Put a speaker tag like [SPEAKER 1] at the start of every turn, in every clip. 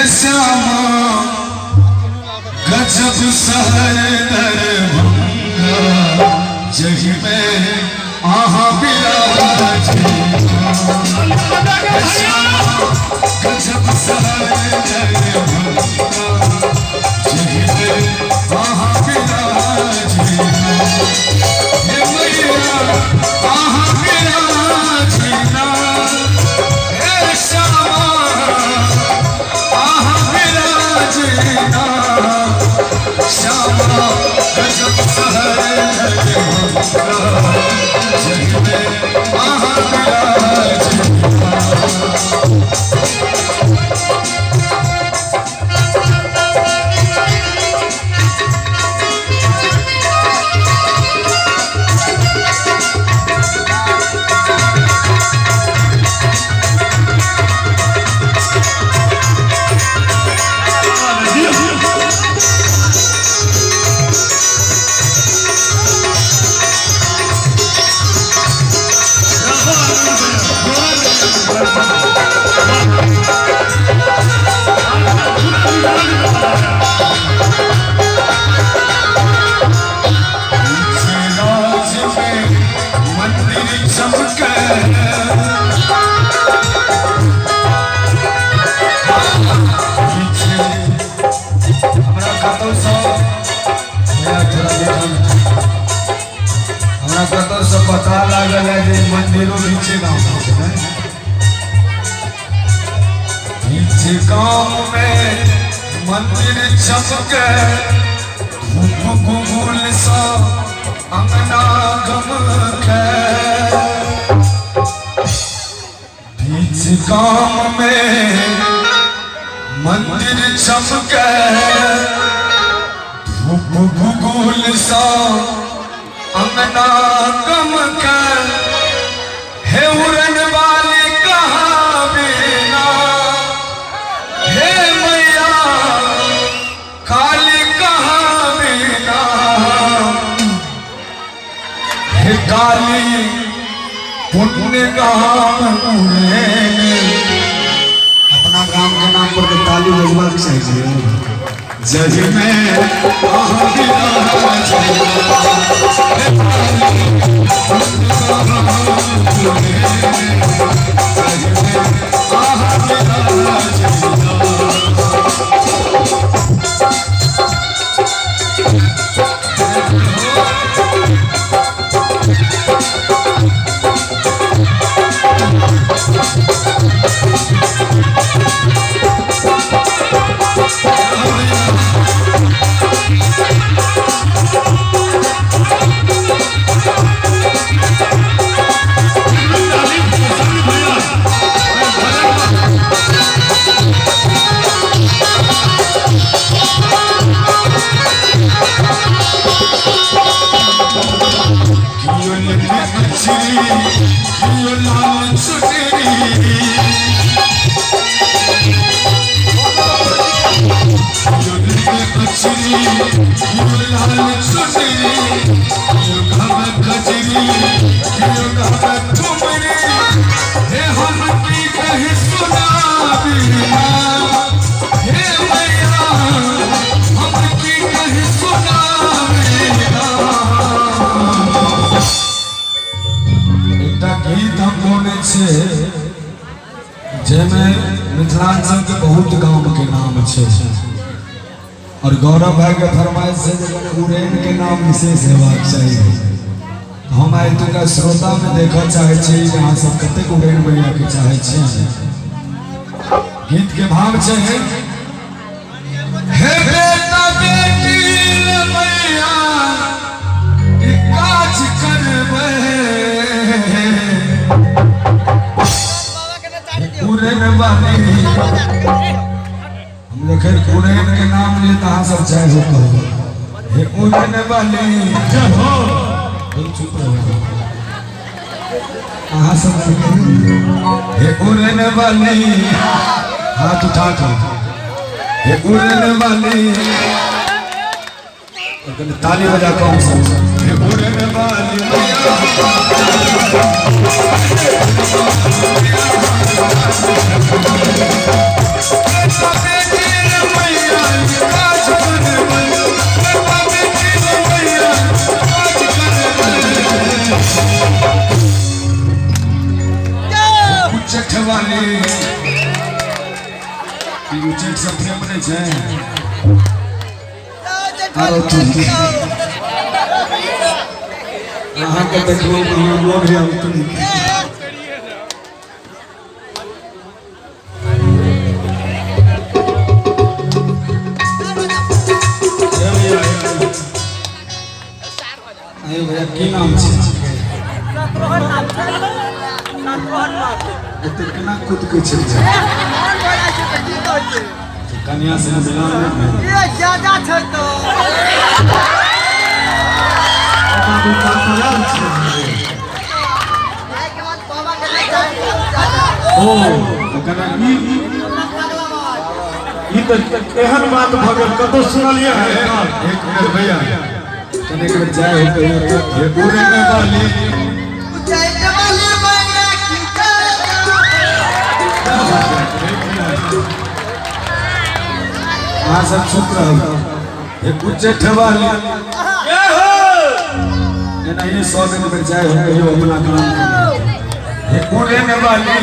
[SPEAKER 1] हे श्यामा गजब शहर दरभंगा जहि में अहाँ बिराजे हे श्यामा गजब शहर दरभंगा जहि में अहाँ बिराजे हे मैया अहाँ बिराजे हे श्यामा अहाँ बिराजना श्यामा गजब शहर दरभंगा जहि में अहाँ बिराजना। राज में मंदिर चमके हमरा कतौसँ भैया थोड़ा देखा हमरा कतौसँ पता लागल है जे मंदिरो नीचे गाँव में छै ने? नीचे गाँव में मंदिर चमके धूप गुगुल सा अंगना गमके बीच गाम में मंदिर चमके धूप भूगोल सा अंगना गमके हे उड़न वाली कहाँ बिना हे मैया काली कहाँ बिना हे काली पुण्य गाम उड़ेन।
[SPEAKER 2] अपना गाम के नाम पर तो ताली बजबाक चाहिए।
[SPEAKER 1] जग में अहाँ बिराजे हे काली पुण्य गाम उड़ेन। जग में अहाँ बिराजे। कियो लिखी मछली कियो लाल चुनरी कियो लिखी मछली कियो लाल चुनरी कियो घाम खजरी कियो घाम ठुमरी हे हम की कही सुनाबी हे मैया हम की कही सुनाबी। एकटा गीत हम गौने छियै जाहिमे मिथिलांचल के बहुत गाम के नाम छै और गौरव भाई के फरमाइश छै जे कने उड़ैन के नाम विशेष हेबाक चाही। हम आइ एतुका श्रोता में देखऽ चाहै छी जे अहाँ सब कतेक उड़ैन मैया के चाहै छियै। गीत के भाव छै हे बेटा बेटी ले मैया ई काज करबै उड़ैन वाली। हम जखन उड़ैन के नाम लिए तऽ अहाँ सब जय हो कहबै। हे उड़ैन वाली
[SPEAKER 3] जय हो।
[SPEAKER 1] चुप रहो अहाँ सब। हे उड़ैन वाली हाथ उठा कर हे उड़ैन वाली कनि ताली बजा कऽ हम सब हे उड़ैन वाली मैया। बेटा बेटी वाली ई उच्चैठ से प्रेम नहि छै आरो तू अहाँके देखलहुँ हमरा मोन होइए उतरी अरे भैया की नाम छै एते केना कूद के चलि जाय कन्या से मिलान नहि भेल
[SPEAKER 3] ज्यादा छै तो
[SPEAKER 1] बाबू का खराब छै
[SPEAKER 4] ओ
[SPEAKER 1] तऽ कना ई
[SPEAKER 4] ई तऽ एहन बात भऽ गेल कतौ सुनलियै हँ एहन?
[SPEAKER 1] एक मिनट भैया कने एक बेर जाय हो कहियो तऽ हे पूरे में वाली अहाँ सब चुप रहू हे उच्चैठ वाली एनाहिए 100 दिन बेर जाय हो कहियो अपना काम के हे पूरे में वाली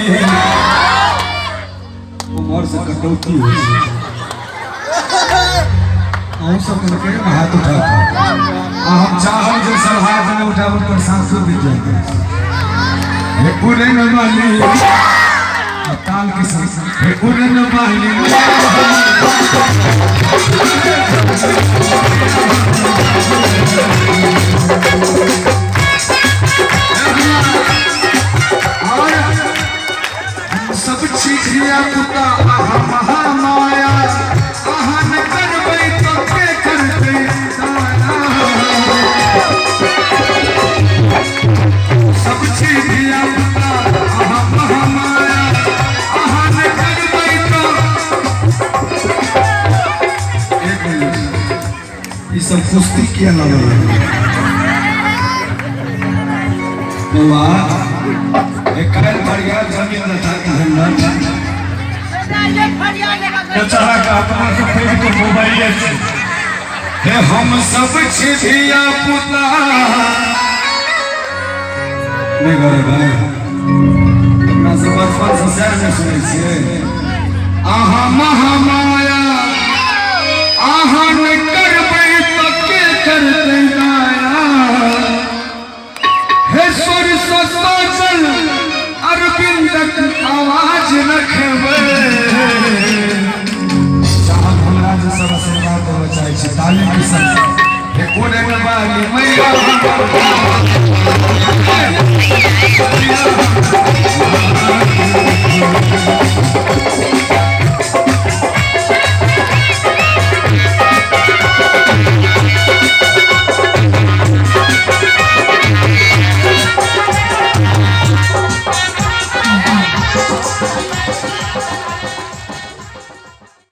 [SPEAKER 1] उमर से कटौती होइ छै अहूँ सब मिलके हाथ उठा कऽ आ हम चाहब जे सब हाथ नहि उठाबू पर सासुर भी जाय हे पूरे में वाली आ ताल के संग हे पूरे में वाली और हम सब छी धिया पुता अहाँ महामाया अहाँ न करबै तो के करतै दाया सब छी धिया पुता अहाँ महामाया अहाँ न करबै तो एक मिनट ई सब कुश्ती किया लगल बौआ एक काल्हि फरियाद जमीन लता कहल
[SPEAKER 4] बेचारा के अपना से पैघ के मोबाइले छै
[SPEAKER 1] हे हम सब छी धिया पुता नहि गौरव भाई अपना सब बचपन से सएह नहि सुनै छियै अहाँ महामाया अहाँ नहि करबै तऽ के करतै माया हे स्वर सजल अरविंदक आवाज रखबै चाहत हमरा जे सब आशीर्वाद देबऽ चाहै छी ताली के संग हे कोने में बाली मैया